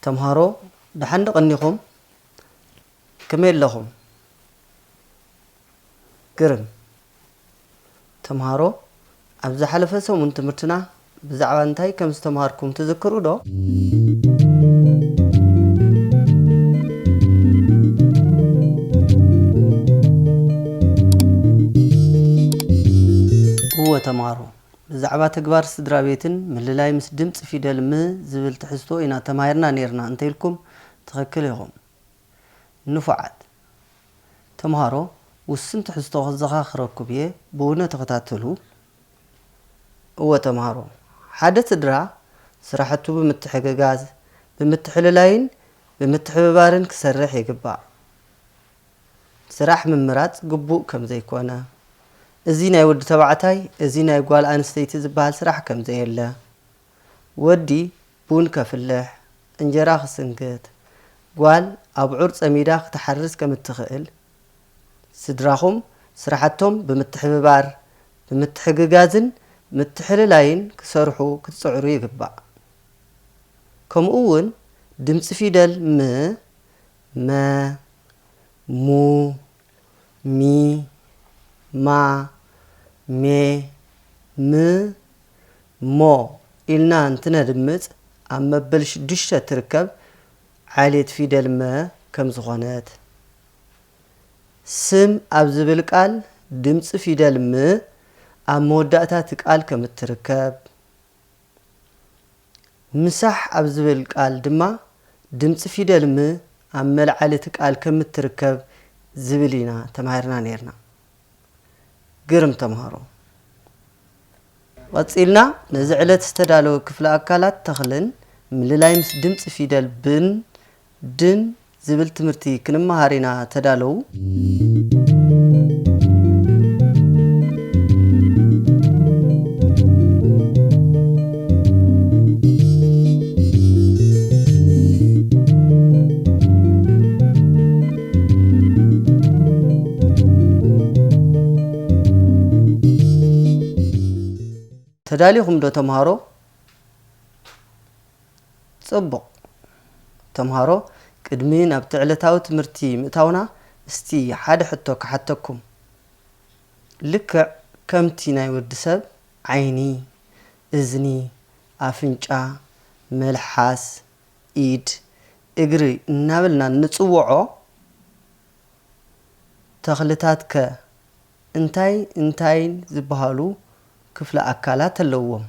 ተምሃሮ፣ ደሓን ዶ ቀኒኹም? ከመይ ኣለኹም? ግርም። ተምሃሮ፣ ኣብ ዝሓለፈ ሰሙን ትምህርትና ብዛዕባ እንታይ ከም ዝተምሃርኩም ትዝክሩ ዶ? እወ ተምሃሮ፣ ብዛዕባ ተግባር ስድራ ቤትን ምልላይ ምስ ድምፂ ፊደል ም ዝብል ትሕዝቶ ኢና ተማሂርና ነይርና እንተኢልኩም ትኽክል ኢኹም። ንፉዓት ተምሃሮ፣ ውስን ትሕዝቶ ከዘኻኽረኩም እየ፣ ብውነ ተኸታተሉ። እወ ተምሃሮ፣ ሓደ ስድራ ስራሕቱ ብምትሕግጋዝ፣ ብምትሕልላይን ብምትሕብባርን ክሰርሕ ይግባእ። ስራሕ ምምራጽ ግቡእ ከም ዘይኮነ፣ እዚ ናይ ወዲ ተባዕታይ፣ እዚ ናይ ጓል ኣንስተይቲ ዝበሃል ስራሕ ከም ዘየለ፣ ወዲ ቡን ከፍልሕ፣ እንጀራ ክስንክት፣ ጓል ኣብዑር ጸሚዳ ክትሓርስ ከም እትኽእል፣ ስድራኹም ስራሕቶም ብምትሕብባር፣ ብምትሕግጋዝን ምትሕልላይን ክሰርሑ ክትጽዕሩ ይግባእ። ከምኡ እውን ድምፂ ፊደል ም፣ መ፣ ሙ፣ ሚ፣ ማ፣ ሜ፣ ም፣ ሞ ኢልና እንትነድምፅ ኣብ መበል ሽዱሽተ ትርከብ ዓሌት ፊደል መ ከም ዝኾነት፣ ስም ኣብ ዝብል ቃል ድምፂ ፊደል ም ኣብ መወዳእታ እቲ ቃል ከም እትርከብ፣ ምሳሕ ኣብ ዝብል ቃል ድማ ድምፂ ፊደል ም ኣብ መልዓሊ እቲ ቃል ከም እትርከብ ዝብል ኢና ተማሂርና ነይርና። ግርም ተምሃሮ። ቀፂልና ነዚ ዕለት ዝተዳለወ ክፍለ ኣካላት ተኽልን ምልላይ ምስ ድምፂ ፊደል ብን ድን ዝብል ትምህርቲ ክንመሃር ኢና። ተዳለዉ። ተዳሊኹም ዶ ተምሃሮ? ጽቡቕ። ተምሃሮ፣ ቅድሚ ናብቲ ዕለታዊ ትምህርቲ ምእታውና፣ እስቲ ሓደ ሕቶ ክሓተኩም። ልክዕ ከምቲ ናይ ወዲ ሰብ ዓይኒ፣ እዝኒ፣ ኣፍንጫ፣ መልሓስ፣ ኢድ፣ እግሪ እናበልና እንጽውዖ፣ ተኽልታት ከ እንታይ እንታይን ዝበሃሉ ክፍለ ኣካላት ኣለዎም?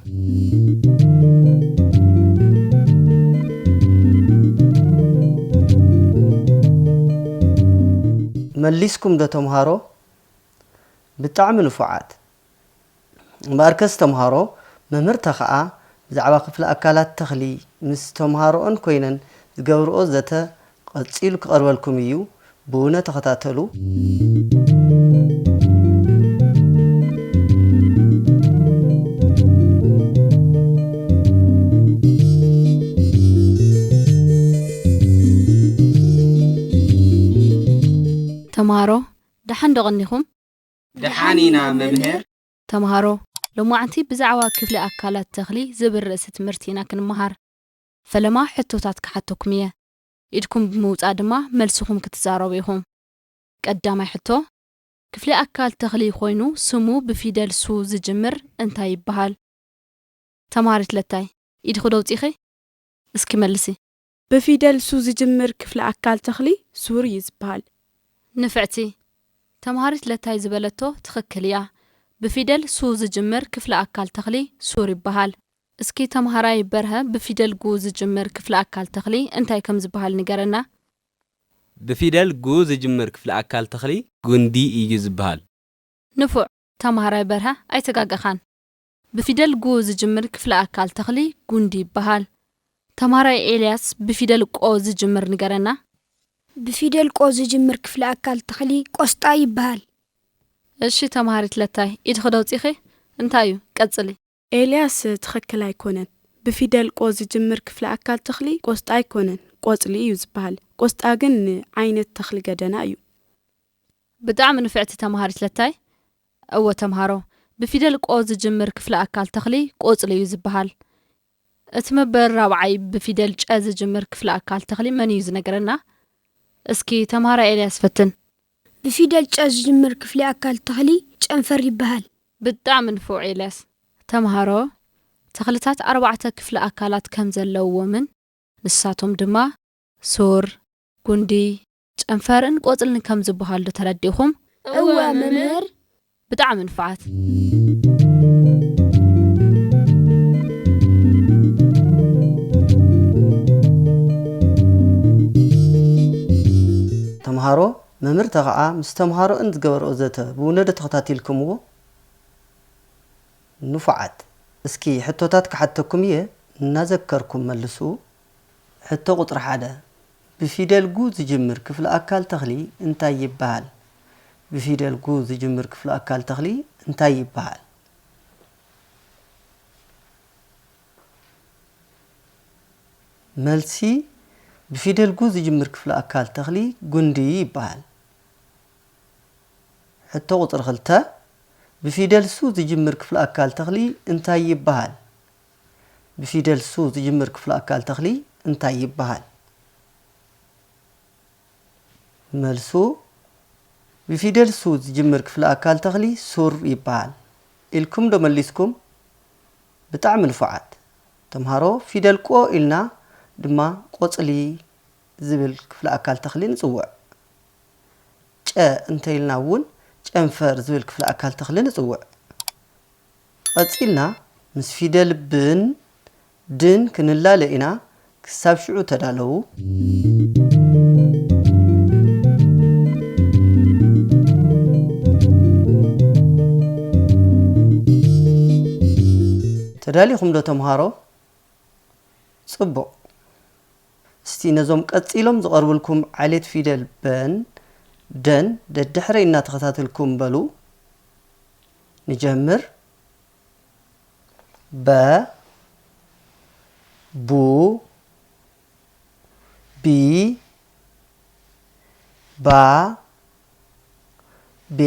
መሊስኩም ዶ ተምሃሮ? ብጣዕሚ ንፉዓት። እምበኣርከስ ተምሃሮ፣ መምህር ተኽኣ ብዛዕባ ክፍለ ኣካላት ተኽሊ ምስ ተምሃሮኦን ኮይነን ዝገብርኦ ዘተ ቀጺሉ ክቐርበልኩም እዩ። ብውነ ተኸታተሉ። ተምሃሮ፣ ደሓን ዶ ቀኒኹም? ደሓን ኢና መምህር። ተምሃሮ፣ ሎማዕንቲ ብዛዕባ ክፍሊ ኣካላት ተኽሊ ዝብል ርእሲ ትምህርቲ ኢና ክንመሃር። ፈለማ ሕቶታት ክሓተኩም እየ። ኢድኩም ብምውጻእ ድማ መልስኹም ክትዛረቡ ኢኹም። ቀዳማይ ሕቶ፣ ክፍሊ ኣካል ተኽሊ ኮይኑ ስሙ ብፊደል ሱ ዝጅምር እንታይ ይበሃል? ተምሃሪት ለታይ፣ ኢድኺ ዶ ኣውጺኺ? እስኪ መልሲ። ብፊደል ሱ ዝጅምር ክፍሊ ኣካል ተኽሊ ሱር እዩ ዝበሃል። ንፍዕቲ። ተምሃሪት ለታይ ዝበለቶ ትኽክል እያ። ብፊደል ሱ ዝጅምር ክፍሊ ኣካል ተኽሊ ሱር ይበሃል። እስኪ ተምሃራይ በርሀ ብፊደል ጉ ዝጅምር ክፍሊ ኣካል ተኽሊ እንታይ ከም ዝበሃል ንገረና። ብፊደል ጉ ዝጅምር ክፍሊ ኣካል ተኽሊ ጉንዲ እዩ ዝበሃል። ንፉዕ ተምሃራይ በርሀ ኣይተጋገኻን። ብፊደል ጉ ዝጅምር ክፍሊ ኣካል ተኽሊ ጉንዲ ይበሃል። ተምሃራይ ኤልያስ ብፊደል ቆ ዝጅምር ንገረና። ብፊደል ቆ ዝጅምር ክፍሊ ኣካል ተኽሊ ቆስጣ ይበሃል። እሺ ተምሃሪት ለታይ ኢድኺ ዶ ኣውጺኺ? እንታይ እዩ? ቀጽሊ። ኤልያስ ትኽክል ኣይኮነን። ብፊደል ቆ ዝጅምር ክፍሊ ኣካል ተኽሊ ቆስጣ ኣይኮነን፣ ቆጽሊ እዩ ዝበሃል። ቆስጣ ግን ዓይነት ተኽሊ ገደና እዩ። ብጣዕሚ ንፍዕቲ ተምሃሪት ለታይ። እወ ተምሃሮ፣ ብፊደል ቆ ዝጅምር ክፍሊ ኣካል ተኽሊ ቆጽሊ እዩ ዝበሃል። እቲ መበል ራብዓይ ብፊደል ጨ ዝጅምር ክፍለ ኣካል ተኽሊ መን እዩ ዝነግረና? እስኪ ተምሃራይ ኤልያስ ፈትን። ብፊደል ጨ ዝጅምር ክፍሊ ኣካል ተኽሊ ጨንፈር ይበሃል። ብጣዕሚ ንፉዕ ኤልያስ። ተምሃሮ፣ ተኽልታት ኣርባዕተ ክፍለ ኣካላት ከም ዘለውዎምን ንሳቶም ድማ ሱር፣ ጉንዲ፣ ጨንፈርን ቆጽልን ከም ዝበሃሉ ዶ ተረዲእኹም? እወ መምህር። ብጣዕሚ ንፉዓት። ተምሃሮ፣ መምህር ተኸዓ ምስ ተምሃሮእን ዝገበርኦ ዘተ ብውነዶ ተኸታቲልክምዎ? ንፉዓት። እስኪ ሕቶታት ክሓተኩም እየ፣ እናዘከርኩም መልሱ። ሕቶ ቁጽሪ ሓደ፣ ብፊደል ጉ ዝጅምር ክፍለ ኣካል ተኽሊ እንታይ ይበሃል? ብፊደል ጉ ዝጅምር ክፍለ ኣካል ተኽሊ እንታይ ይበሃል? መልሲ፣ ብፊደል ጉ ዝጅምር ክፍለ ኣካል ተኽሊ ጉንዲ ይበሃል። ሕቶ ቁጽሪ ክልተ፣ ብፊደል ሱ ዝጅምር ክፍለ ኣካል ተኽሊ እንታይ ይበሃል? ብፊደል ሱ ዝጅምር ክፍለ ኣካል ተኽሊ እንታይ ይበሃል? መልሱ፣ ብፊደል ሱ ዝጅምር ክፍለ ኣካል ተኽሊ ሱር ይበሃል። ኢልኩም ዶ መሊስኩም? ብጣዕሚ ንፉዓት ተምሃሮ። ፊደል ቆ ኢልና ድማ ቆጽሊ ዝብል ክፍለ ኣካል ተኽሊ ንጽውዕ። ጨ እንተኢልና እውን ጨንፈር ዝብል ክፍለ ኣካል ተኽሊ ንጽውዕ። ቀጺልና ምስ ፊደል ብን ድን ክንላለ ኢና። ክሳብ ሽዑ ተዳለዉ። ተዳሊኹም ዶ ተምሃሮ? ጽቡቕ። እስቲ ነዞም ቀጺሎም ዝቐርብልኩም ዓሌት ፊደል በን ደን ደድሕረይ እናተኸታተልኩም በሉ። ንጀምር። በ፣ ቡ፣ ቢ፣ ባ፣ ቤ፣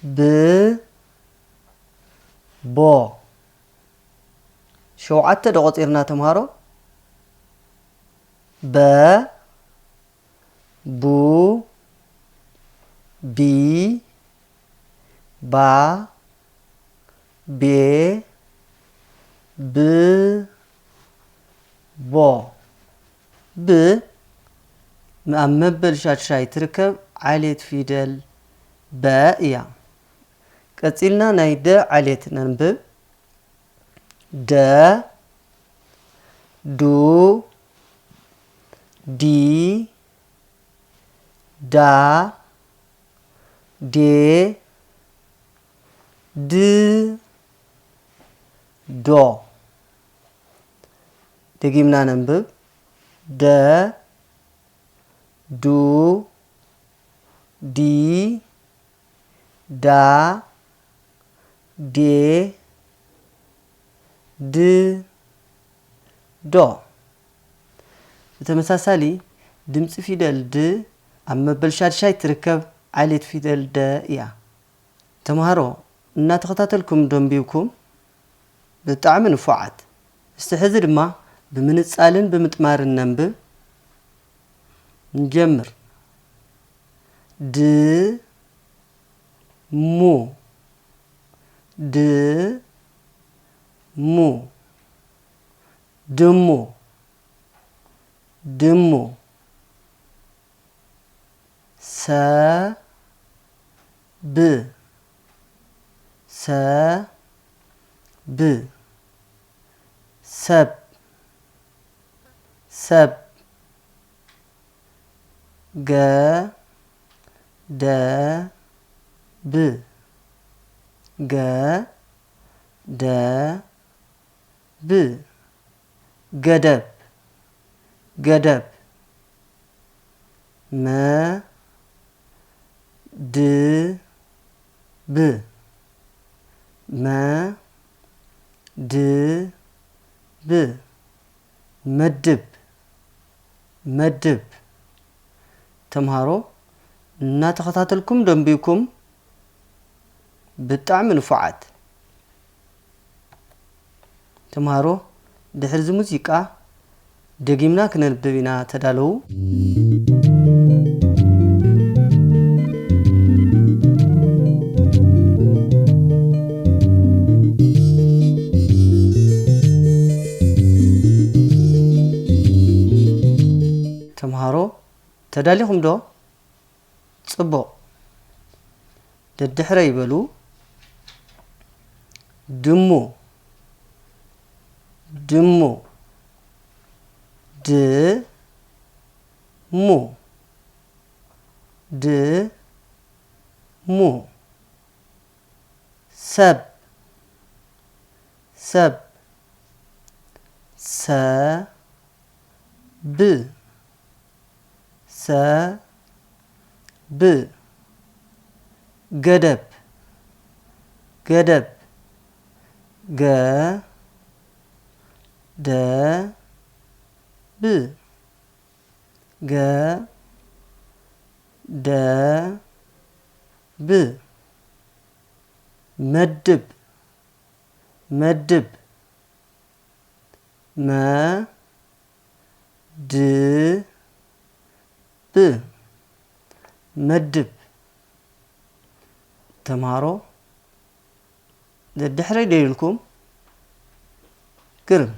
ብ፣ ቦ። ሸውዓተ ዶ ቆጺርና ተምሃሮ? በ፣ ቡ፣ ቢ፣ ባ፣ ቤ፣ ብ፣ ቦ። ብ ኣብ መበል ሻድሻይ ትርከብ ዓሌት ፊደል በ እያ። ቀጺልና ናይ ደ ዓሌት ነንብብ። ደ፣ ዱ፣ ዲ፣ ዳ፣ ዴ፣ ድ፣ ዶ። ደጊምና ነንብብ። ደ፣ ዱ፣ ዲ፣ ዳ፣ ዴ፣ ድ፣ ዶ። ብተመሳሳሊ፣ ድምፂ ፊደል ድ ኣብ መበል ሻድሻይ ትርከብ ዓሌት ፊደል ደ እያ። ተምሃሮ፣ እናተኸታተልኩም ዶ ኣንቢብኩም? ብጣዕሚ ንፉዓት። እስቲ ሕዚ ድማ ብምንጻልን ብምጥማርን ነንብብ። ንጀምር። ድ፣ ሙ። ድ፣ ሙ። ድሙ። ድሙ። ሰ፣ ብ። ሰ፣ ብ። ሰብ። ሰብ። ገ፣ ደ፣ ብ። ገ፣ ደ፣ ብ። ገደብ። ገደብ። መ፣ ድ፣ ብ። መ፣ ድ፣ ብ። መድብ። መድብ። ተምሃሮ፣ እናተኸታተልኩም ዶ ኣንቢብኩም? ብጣዕሚ ንፉዓት። ተምሃሮ፣ ድሕሪ እዚ ሙዚቃ ደጊምና ክነንብብ ኢና። ተዳለዉ። ተምሃሮ፣ ተዳሊኹም ዶ? ጽቡቕ። ደድሕረይ በሉ። ድሙ፣ ድሙ፣ ድ፣ ሙ፣ ድ፣ ሙ። ሰብ፣ ሰብ፣ ሰ፣ ብ፣ ሰ፣ ብ። ገደብ፣ ገደብ፣ ገ፣ ደ፣ ብ። ገ፣ ደ፣ ብ። መድብ፣ መድብ፣ መ፣ ድ፣ ብ። መድብ። ተምሃሮ፣ ደድሕረይ ዶ ኢልኩም? ግርም።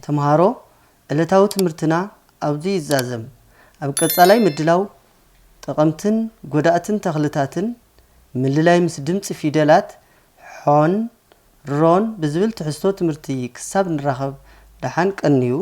ተምሃሮ፣ ዕለታዊ ትምህርትና ኣብዚ ይዛዘም። ኣብ ቀጻላይ ምድላው፣ ጠቐምትን ጎዳእትን ተኽልታትን ምልላይ ምስ ድምጺ ፊደላት ሖን ሮን ብዝብል ትሕዝቶ ትምህርቲ ክሳብ ንራኸብ፣ ደሓን ቀንዩ።